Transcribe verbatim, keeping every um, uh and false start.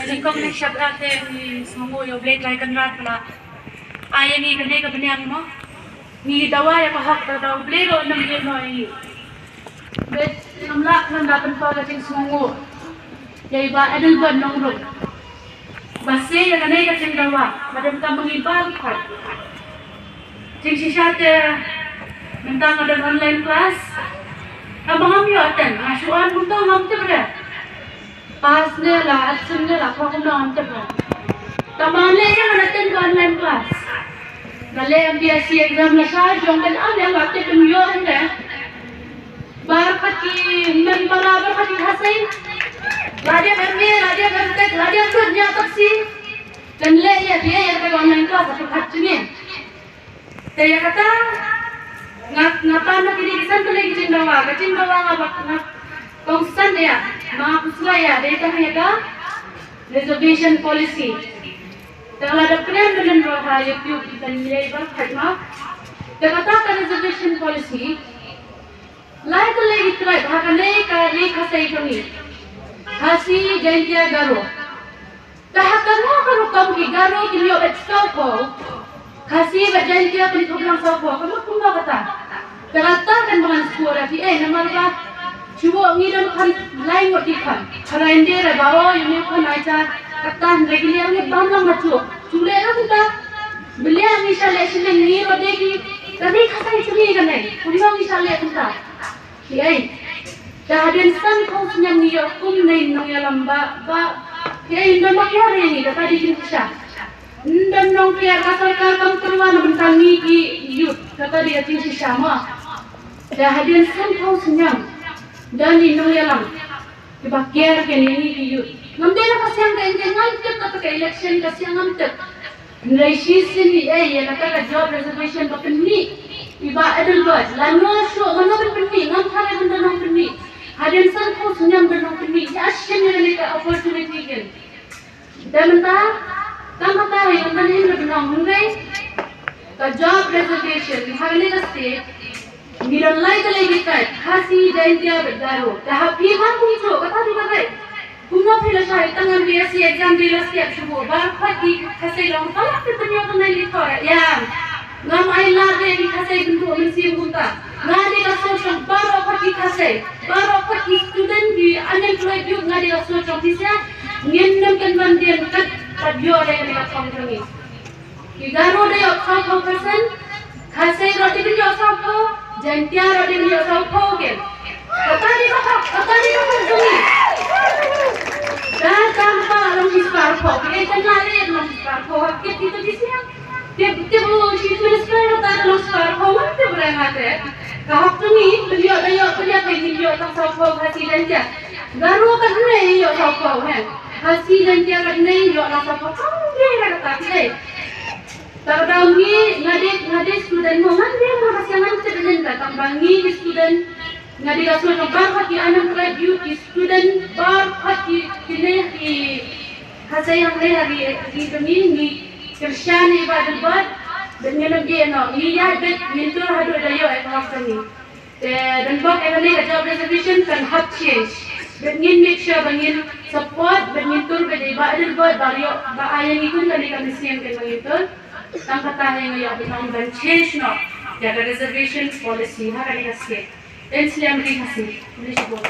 Jingkong ne shabra te ngi sngewnguh ïa U Blei Trai Kynrad ba la ai ïa ngi kane ka bniah mo. Ngi dawa ïa ka hok, ka da U Blei ruh un ïeh noh ïa ngi. Bad ngam lah khnang da pynpaw ka jingsngewnguh ïa i Bah Adelbert Nongrum ba sha ïa kane ka jingdawa ba don kam ngi baroh. Jingshisha te mynta nga don online class. Haba ngam ïoh attend, nga shu ong kumta ngam tip re. Pass ne la absent ne la, khlem kumno ngam tip re. Tangba leh ïa nga attend ka online class. Nga leh M P S C exam la sha jong, ban ong ïa nga tip, ym ïoh re. Baroh khat ki mem para, baroh khat ki Khasi. La dep M A, la dep M Tech, la dep lut ïa taxi. Kan leh ïa phi ïa ka online class ha pyrkhat jong ngi. Te ïa kata nga, nga pan na kine ki san tylli ki jingdawa, ka jingdawa nga ba nga kongsan ïa, ma nga pyrshah ïa, dei tang ïa ka reservation policy. Te la dep kren kren ruh ha YouTube, ki kan ïa ba khat ma. Te kata ka reservation policy, lai tylli ki tribe ha kane ka ri Khasi jong ngi. Khasi, Jaiñtia, Garo. Te ha kano kano ka rukom ki Garo kin ïoh beit sawphew, Khasi bad Jaiñtia kin thok lang sawphew, ka mut kumno kata? Te kata kan ba ngan sngewthuh ïa phi, eh, namar ba shuh ngi don kham lai ngut ki kham. Kharai nde ra ba, oh, ïa une u kham ai cha kata, hynrei ki liang ngi bam lang ba shuh. Shuh leh ruh kumta. Ba liang ngi shah leh shilliang, ngi ruh dei ki, ka dei ka sai shilliang kane. Kumno ngi shah leh kumta? Ki ei. Te hadien sanphew snem ngi ïoh kum ne nongïalam ba, ba, ki ei, ym don ba kiar ïa ngi, kata dei jingshisha. Ym don nongkiar, ka sorkar kam tyrwa na bynta ngi ki youth, kata dei ka jingshisha mo. Te hadien sanphew snem, don i nongïalam kiba kiar ïa ngi ki youth. Ngam dei na ka siang ka, ngam tip kata ka election ka siang, ngam tip. Hynrei shisien i ei ïa kata ka job reservation ba pynmih i Bah Adelbert. Lano shuh, mano ban pynmih, ngam tharai ban don nongpynmih. Hadien sanphew snem don nongpynmih, ïa shisien ïa kane ka opportunity kin. Te mynta, tang kata ïa kata ne ban ong, hynrei ka job reservation ha kane ka state, ngi don lai tylli ki tribe, Khasi, Jaiñtia bad Garo. Te ha phi ma kumjuh, kata dei ba right. Kumno phi la shah tang M P S C exam dei la siat shuh, baroh khat ki Khasi long, baroh khat ki pynïoh tang nai li thor ïa. Ngam ai lad ïa ki Khasi bynta mynsiem kumta. Nga dei ka sawjong baroh khat ki Khasi, baroh khat ki student, ki unemployed youth, nga dei ka sawjong, phi sha ngin nym kynman dien kat pat ïoh ïa kane ka thong jong ngi. Ki Garo dei ïoh sawphew percent, Khasi ruh dei ïoh sawphew, Jaiñtia ruh dei ïoh sawphew kin. Kata dei ka hok, kata dei ka hok jong ngi. Da kam ba long shi spah arphew, ki ei kan la leh long shi spah arphew, ha kit kita ki siang. Tip, tip u Chief Minister kata long shi spah arphew, wan tip reng ate. Ka hok jong ngi, pynïoh da ïoh, pynïoh da ïoh tang sawphew Khasi Jaiñtia. Garo katne ïoh sawphew, he. Khasi Jaiñtia katne ïoh lang sawphew, kam dei kata ki ei. Te ka daw ngi, nga dei, nga dei student mo, ngan dei, nga ka siang ngan tip ïa ngi, tang ba ngi ki student, nga dei ka sawjong baroh khat ki unemployed youth, ki student baroh khat ki, kine ki Khasi hangne ha ri, ri jong ngi, ngi kyrshan ïa i Bah Adelbert, bad ngin ym ïeh noh, ngi ïaid bad ngin tur haduh da ïoh ïa ka hok jong ngi. Te don bok ïa kane ka job reservation kan hap change. Bad ngin make sure ba ngin support, bad ngin tur bad i Bah Adelbert ba ïoh, ba ai ïa ngi kum kane ka mynsiem kaba ngin tur. Tang kata hi nga ïoh ban ong ban change noh ïa ka reservation policy ha kane ka state. Yn slem ri Khasi. Khublei shibun.